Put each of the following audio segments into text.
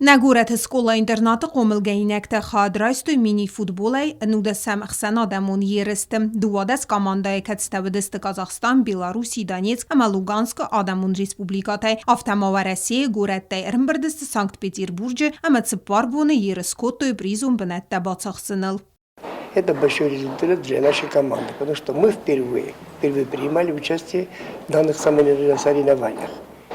Нӕ горӕты скъола-интернаты хъомылгӕнинӕгтӕ хайад райстой мини-футболӕй 19-ӕм ӕхсӕнадӕмон ерысты. 12 командӕйы кӕцытӕ уыдысты Казахстан, Белорусси, Донецк ӕмӕ Луганскы адӕмон республикӕтӕй, афтӕ ма Уӕрӕсейы горӕттӕй ӕрӕмбырд сты Санкт-Петербурджы ӕмӕ цыппар боны ерыс кодтой призон бынӕттӕ бацахсыныл. Это большой результат для нашей команды, потому что мы впервые, впервые принимали участие в данных соревнованиях.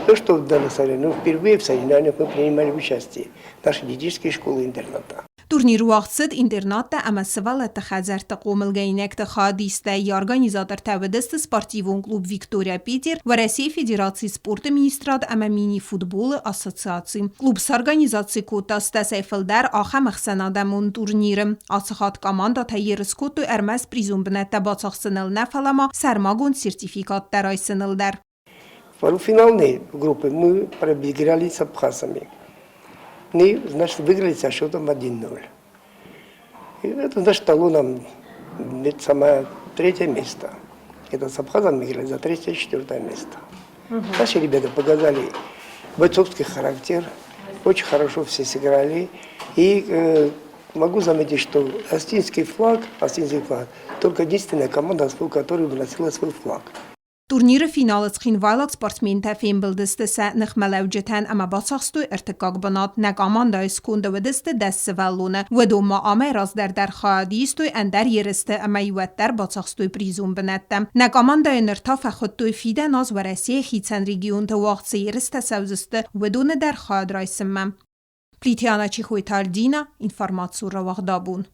То, что в данных соревнованиях, ну, впервые в соревнованиях мы принимали участие нашей детской школы-интерната. Турнир уагъд цыд интернаттӕ ӕмӕ сывӕллӕтты хӕдзӕртты хъомылгӕнинӕгты хайадисттӕ. Йӕ организатортӕ уыдысты спортивон клуб «Виктория Питер», Уӕрӕсейы Федерацийы спорты министрад ӕмӕ мини-футболы ассоциаци. Клуб сорганизаци кодта стӕсӕй фылдӕр ахӕм ӕхсӕнадӕмон турниры. Ацы хатт командӕтӕ ерыс кодтой ӕрмӕст призон бынӕттӕ бацахсыныл нӕ, фӕлӕ ма сӕрмагонд сертификаттӕ райсыныл дӕр. Полуфинальной группы мы проиграли с абхазами. И, значит, выиграли со счетом 1-0. И это, значит, дало нам это самое третье место. Это с абхазами играли за третье и четвертое место. Угу. Наши ребята показали бойцовский характер, очень хорошо все сыграли. И могу заметить, что Остинский флаг, Остинский флаг, только единственная команда, которая выносила свой флаг. Турниры финалы цхинвайлаг спортсментӕ фембӕлдысты сӕ ныхмӕлӕуджытӕн ӕмӕ бацахстой ӕртыккаг бынат. Нӕ командӕйы сконды уыдысты 10 сывӕллоны. Уыдон ма амӕй раздӕр дӕр хайад истой ӕндӕр ерысты ӕмӕ уӕддӕр бацахстой призон бынӕттӕ. Нӕ командӕйы ныр та фӕхуыдтой фидӕн аз Уӕрӕсейы хицӕн регионты уагъд цы ерыстӕ цӕудзысты, уыдоны дӕр хайад райсынмӕ. Плитиана Чихойты Альдина, информацион рауагъдабон.